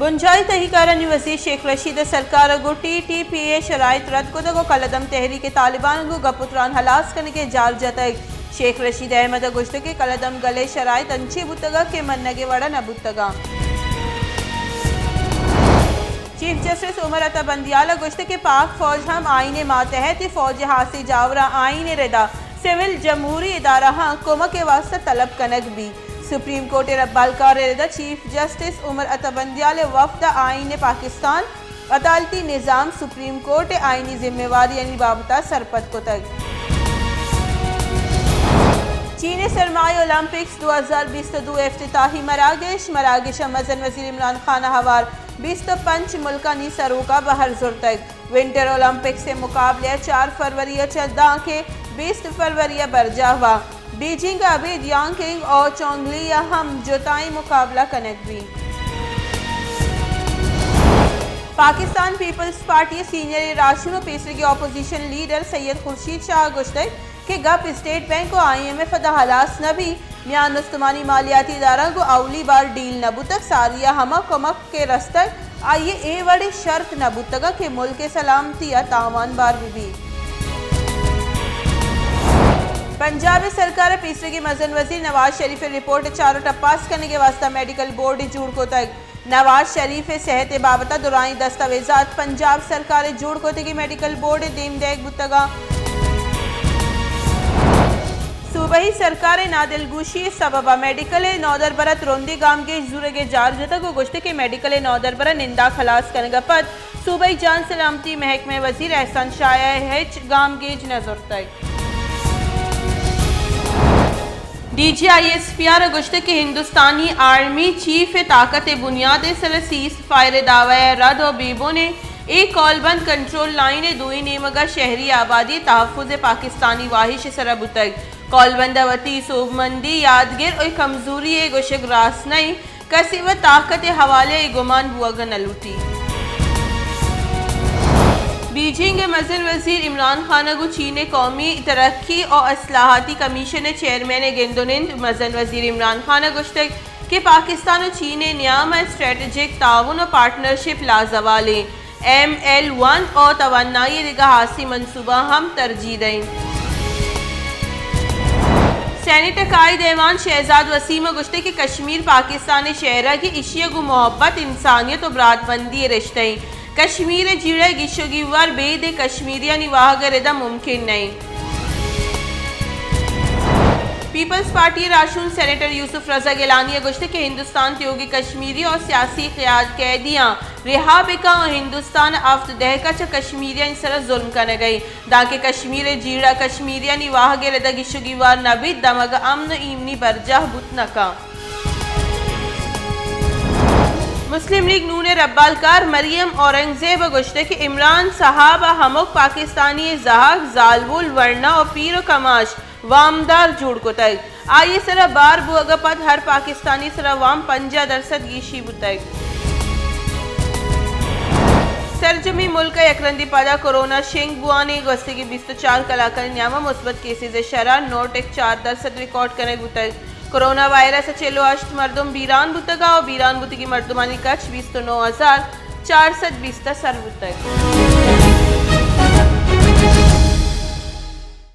بنجاھی تہی کارانی وزیر شیخ رشید ء سرکار ء گوں ٹی ٹی پی ء شرائط رد کتگ ء کلعدم تحریک طالبان ء گوں گپ ء تران ہلاس کنگ ء جار جتگ۔ شیخ رشید احمد ء گوشتگ کہ کلعدم گل ء شرائط انچیں بوتگ کہ منگ ء وڑ ء نہ بوتگ انت۔ چیف جسٹس عمر عطا بندیال ء گوشتگ کہ پاک فوج ہم آئین ء ماتحت ء فوج ء ہاسیں جاوراں آئین ء ردا سول جمہوری ادارہاں کمک ء واستہ طلب کنگ بیت۔ سپریم کورٹ ء ربالکار ء ردا چیف جسٹس عمر عطا بندیال ء وفد ء آئین پاکستان، عدالتی نظام، سپریم کورٹ ء آئینی ذمہ واریانی بابت ء سرپد کتگ۔ چین ء سرمائی اولمپکس دو ہزار بیست ء دو افتتاحی مراگش، مراگش ء مزن وزیر عمران خان ء ہوار بیست ء پنچ ملکانی سروک ء بہر زرتگ۔ ونٹر اولمپکس ء مقابلہ چار فروری ء چہ دانکہ بیست فروری ء برجاہ وا۔ بیجنگ ء ابید یانگ کنگ ء چونگ لی ء ہم جتائیں مقابلہ کنگ بیت۔ پاکستان پیپلز پارٹی ء سینئر راہشون ء پیسریگیں اپوزیشن لیڈر سید خورشید شاہ ء گوشتگ کہ گپ اسٹیٹ بینک ء آئی ایم ایف ء داں ہلاس نہ بیت، میان استمانی مالیاتی ادارہ گوں اولی بار ڈیل نہ بوتگ، ساری ء ہما کمک کہ رستگ، آئی ء اے وڑیں شرط نہ بوتگ کہ ملک ء سلامتی ء تاوان بار بہ بیت۔ پنجاب ء سرکار ء پیسریگیں مزن وزیر نواز شریف ء رپورٹ ء چار ء ٹپاس کنگ ء واستہ میڈیکل بورڈ جوڑ کتگ۔ نواز شریف ء صحت ء بابت ء درائیں دستاویزات پنجاب سرکار ء جوڑ کتگیں میڈیکل بورڈ ء دیم دئیگ بوتگ انت۔ صوبائی سرکار ء نادلگوشی ء سبب ء میڈیکل ء نودربر ء ترندیں گامگیج زورگ ء جار جتگ ء گوشتگ کہ میڈیکل ء نودربر ء نندا خلاص کنگ ء پد صوبائی جان سلامتی محکمہ ء وزیر احسان شاہ ء ہچ گامگیج نہ زرتگ۔ D G I S P R ء گوشتگ کہ ہندوستانی آرمی چیف ء طاقت ء بنیاد ء سر ء سیز فائر ء دعوی ء رد ء بے بن ء اے کولبند کنٹرول لائن ء دوئیں نیمگ ء شہری آبادی ء تحفظ ء پاکستانی واہش ء سر ء بوتگ۔ کولبند ء وتی سوبمندی، یادگر ء کمزوری ء گوشگ راست نہ انت، کسے وت طاقت ء حوالہ ء گمان بوگ ء نہ لوٹیت۔ بیجنگ ء مزن وزیر عمران خان ء گوں چین ء قومی ترقی ء اصلاحاتی کمیشن ء چیئرمین ء گند ء نند۔ مزن وزیر عمران خان ء گوشتگ کہ پاکستان ء چین ء نیام ء اسٹریٹجک تعاون ء پارٹنرشپ لازوال انت۔ ایم ایل ون ء توانائی ء دگہ ہاسیں منصوبہ ہم ترجیح دئیں۔ سینیٹ ء قائد ایوان شہزاد وسیم ء گوشتگ کہ کشمیر پاکستان ء شہرگ ء، ایشی ء گوں محبت، انسانیت ء براتبندی ء رشتہ انت۔ کشمیر ء جیڑہ ء گیشوگی وار بید ء کشمیریانی واہگ ء ردا ممکن نہ انت۔ پیپلز پارٹی ء راہشون سینیٹر یوسف رضا گیلانی ء گوشتگ کہ ہندوستان تیوگیں کشمیری ء سیاسی قیاد قیدیاں رہا بکن ء ہندوستان ء ہفت دہک ء چہ کشمیریانی سر ء ظلم کنگ ء انت، دانکہ کشمیر ء جیڑہ کشمیریانی واہگ ء رد ء گیشوگی وار نہ بیت، دمگ ء امن ء ایمنی برجاہ بوت نہ کنت۔ مسلم لیگ نون ء ربالکار مریم اورنگزیب ء گوشتگ کہ عمران صاحب ء ہمک پاکستانی ء زہگ، زالبول، ورنا ء پیر ء کماش وامدار جوڑ کتگ۔ آئی ء سرا بار بوگ ء پد ہر پاکستانی سرا وام پنجاہ درسد گیشی بوتگ۔ سرجمیں ملک ء یک رندی پدا کورونا شنگ بوان ء گوستگیں بیست ء چار کلاکانی نیام ء مثبت کیسز ء شرح نو ٹک چار درسد ریکارڈ کنگ بوتگ۔ کورونا وائرس ء چل ء ہشت مردم بیران بوتگ ء بیران بوتگیں مردمانی کچ بیست ء نو ہزار چار سد بیست ء سر بوتگ۔